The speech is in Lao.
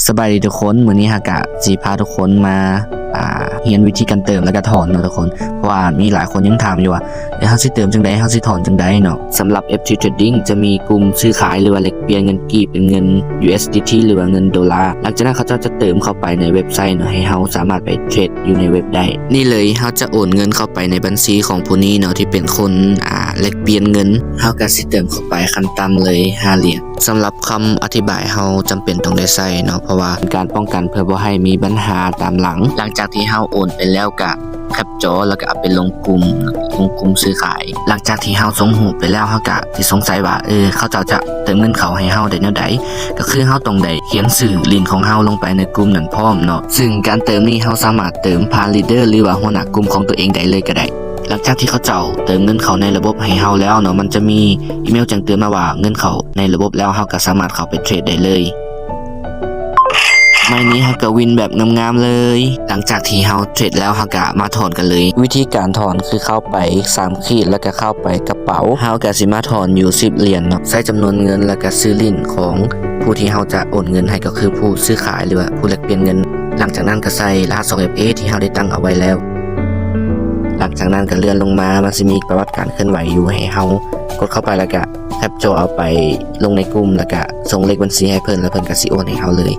ສະບາຍດີທຸກຄົນ, ມື້ນີ້ເຮົາກະຊິພາທຸກຄົນມາ ອ່າ ຮຽນວິທີການເຕີມ ແລະກະຖອນເນາະທຸກຄົນ, ເພາະວ່າມີຫຼາຍຄົນຍັງຖາມຢູ່ວ່າ ເອີ ເຮົາຊິເຕີມຈັ່ງໃດ ເຮົາຊິຖອນຈັ່ງໃດເນາະ. ສຳລັບ ເອັຟທີ Trading ຈະມີກຸ່ມຊື້ຂາຍ ຫຼືວ່າແລກປ່ຽນເງິນກີບເປັນເງິນ USDT ຫຼືວ່າເງິນໂດລາ. ຫຼັງຈາກນັ້ນເຂົາເຈົ້າຈະເຕີມເຂົ້າໄປໃນເວັບໄຊເນາະ ໃຫ້ເຮົາສາມາດໄປເທຣດຢູ່ໃນເວັບໄດ້. ນີ້ເລີຍ ເຮົາຈະໂອນເງິນເຂົ້າໄປໃນບັນຊີຂອງຜູ້ນີ້ເນາະ ທີ່ເປັນຄົນ ອ່າ ແລກປ່ຽນເງິນ. ເຮົາກະຊິເຕີມເຂົ້າໄປຂັ້ນຕ່ຳເລີຍ ຫ້າຫຼຽນ. ສຳລັບຄຳອະທິບາຍເຮົາຈຳເປັນຕ້ອງໄດ້ໃສ່ເນາະ ເພາະວ່າເປັນການປ້ອງກັນເພື່ອບໍ່ໃຫ້ມີບັນຫາຕາມຫຼັງ. ຫຼັງຈາກທີ່ເຮົາໂອນໄປແລ້ວກະແຄບຈໍ ແລ້ວກະເອົາໄປລົງກຸ່ມ ລົງກຸ່ມຊື້ຂາຍ. ຫຼັງຈາກທີ່ເຮົາສົ່ງຮູບໄປແລ້ວ ເຮົາກະຊິສົງໄສວ່າ ເອີ ເຂົາເຈົ້າຈະເຕີມເງິນເຂົ້າໃຫ້ເຮົາໄດ້ແນວໃດ? ກະຄືເຮົາຕ້ອງໄດ້ຂຽນຊື່ຫຼິ້ນຂອງເຮົາລົງໄປໃນກຸ່ມນັ້ນພ້ອມເນາະ. ຊຶ່ງການເຕີມນີ້ເຮົາສາມາດເຕີມຜ່ານ leader ຫຼືວ່າຫົວໜ້າກຸ່ມຂອງຕົວເອງໄດ້ເລີຍກະໄດ້. ຫຼັງຈາກທີ່ເຂົາເຈົ້າເຕີມເງິນເຂົ້າໃນລະບົບໃຫ້ເຮົາແລ້ວເນາະ, ມັນຈະມີອີເມວແຈ້ງເຕືອນມາວ່າເງິນເຂົ້າໃນລະບົບແລ້ວ, ເຮົາກໍສາມາດເຂົ້າໄປເທຣດໄດ້ເລີຍ. ໄມ້ນີ້ເຮົາກໍວິນແບບງາມໆເລີຍ. ຫຼັງຈາກທີ່ເຮົາເທຣດແລ້ວ, ເຮົາກໍມາຖອນກັນເລີຍ. ວິທີການຖອນຄືເຂົ້າໄປສາມຂີດ ແລ້ວກໍເຂົ້າໄປກະເປົາ. ເຮົາກໍຊິມາຖອນຢູ່ສິບຫຼຽນເນາະ. ໃສ່ຈຳນວນເງິນ ແລ້ວກໍຊື່ຫຼິ້ນຂອງຜູ້ທີ່ເຮົາຈະໂອນເງິນໃຫ້ ກໍຄືຜູ້ຊື້ຂາຍ ຫຼືວ່າຜູ້ແລກປ່ຽນເງິນ. ຫຼັງຈາກນັ້ນກໍໃສ່ລະຫັດສອງເອັຟເອ ທີ່ເຮົາໄດ້ຕັ້ງເອົາໄວ້ແລ້ວ. ຫຼັງຈາກນັ້ນກໍເລື່ອນລົງມາ, ມັນຊິມີປະຫວັດການເຄື່ອນໄຫວຢູ່ໃຫ້ເຮົາກົດເຂົ້າໄປ ແລ້ວກະແຄບຈໍເອົາໄປລົງໃນກຸ່ມ ແລ້ວກະສົ່ງເລກບັນຊີໃຫ້ເພິ່ນ ແລ້ວເພິ່ນກະຊິໂອນໃຫ້ເຮົາເລີຍ.